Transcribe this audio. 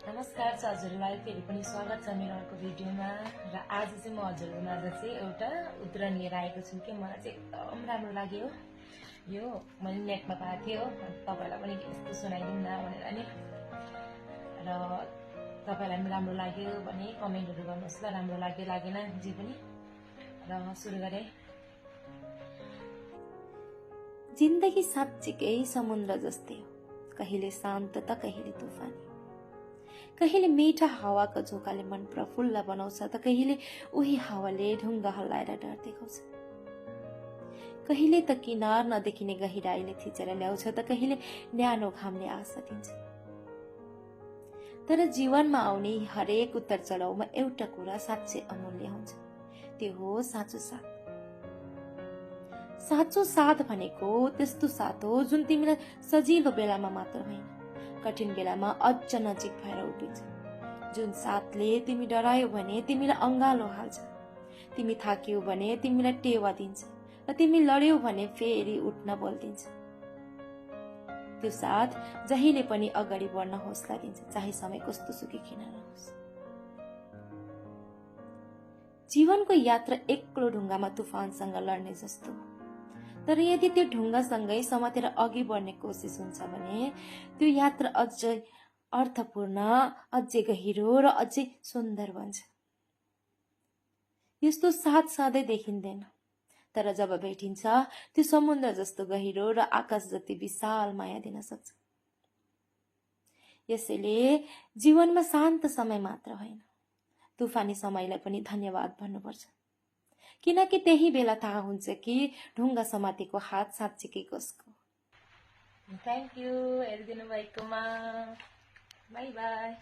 नमस्कार हजुरलाई फेरि पनि स्वागत छ मेरो अर्को भिडियोमा र आज चाहिँ म हजुरको माझ चाहिँ एउटा उद्रण लिएर आएको छु कि मलाई चाहिँ एकदम राम्रो लाग्यो यो मैले नेटमा पाएको थिएँ हो तपाईलाई पनि यस्तो सुनाइदिउँ न भनेर नि र तपाईलाई पनि राम्रो लाग्यो भने कमेन्टहरु गर्नुहोस् ल राम्रो लाग्यो लागेन जे पनि र सुरु गरे जिन्दगी साँच्चीकै समुद्र जस्तै हो कहिले शान्त त कहिले तुफानी कहिले मीठा हावाको झोकाले मन प्रफुल्ल बनाउँछ त कहिले उही हावाले ढुङ्गा हल्लाएर डर देखाउँछ कहिले त किनार नदेखिने गहिराईले थिचेर ल्याउँछ त कहिले न्यानो घामले आशा दिन्छ तर जीवनमा आउने हरेक उत्तर चढाउमा एउटा कुरा साँच्चै अमूल्य हुन्छ त्यो हो साँचो साथ साँचो साथ भनेको त्यस्तो साथ हो जुन तिमीलाई सजिलो बेलामा मात्र होइन कठिन बेलामा अझ नजिक भएर उभिन्छ जुन साथले तिमी डरायो भने तिमीलाई अंगालो हाल्छ तिमी थाक्यौ भने तिमीलाई टेवा दिन्छ र तिमी लड्यौ भने फेरि उठ्न बोल्दिन्छ त्यो साथ जहिले पनि अगाडि बढ्न हौसला दिन्छ चाहे समय कस्तो सुकै किन नहोस् जीवनको यात्रा एक्लो ढुङ्गामा तुफानसँग लड्ने जस्तो हो तर यदि त्यो ढुङ्गासँगै समातेर अघि बढ्ने कोसिस हुन्छ भने त्यो यात्रा अझै अर्थपूर्ण अझै गहिरो र अझै सुन्दर बन्छ यस्तो साथ सधैँ देखिँदैन तर जब भेटिन्छ त्यो समुद्र जस्तो गहिरो र आकाश जति विशाल माया दिन सक्छ यसैले जीवनमा शान्त समय मात्र होइन तुफानी समयलाई पनि धन्यवाद भन्नुपर्छ किनकि त्यही बेला थाहा हुन्छ कि ढुङ्गा समातेको हात साँच्चीकै कसको थ्याङ्क यू हेरिदिनु भएकोमा बाई बाई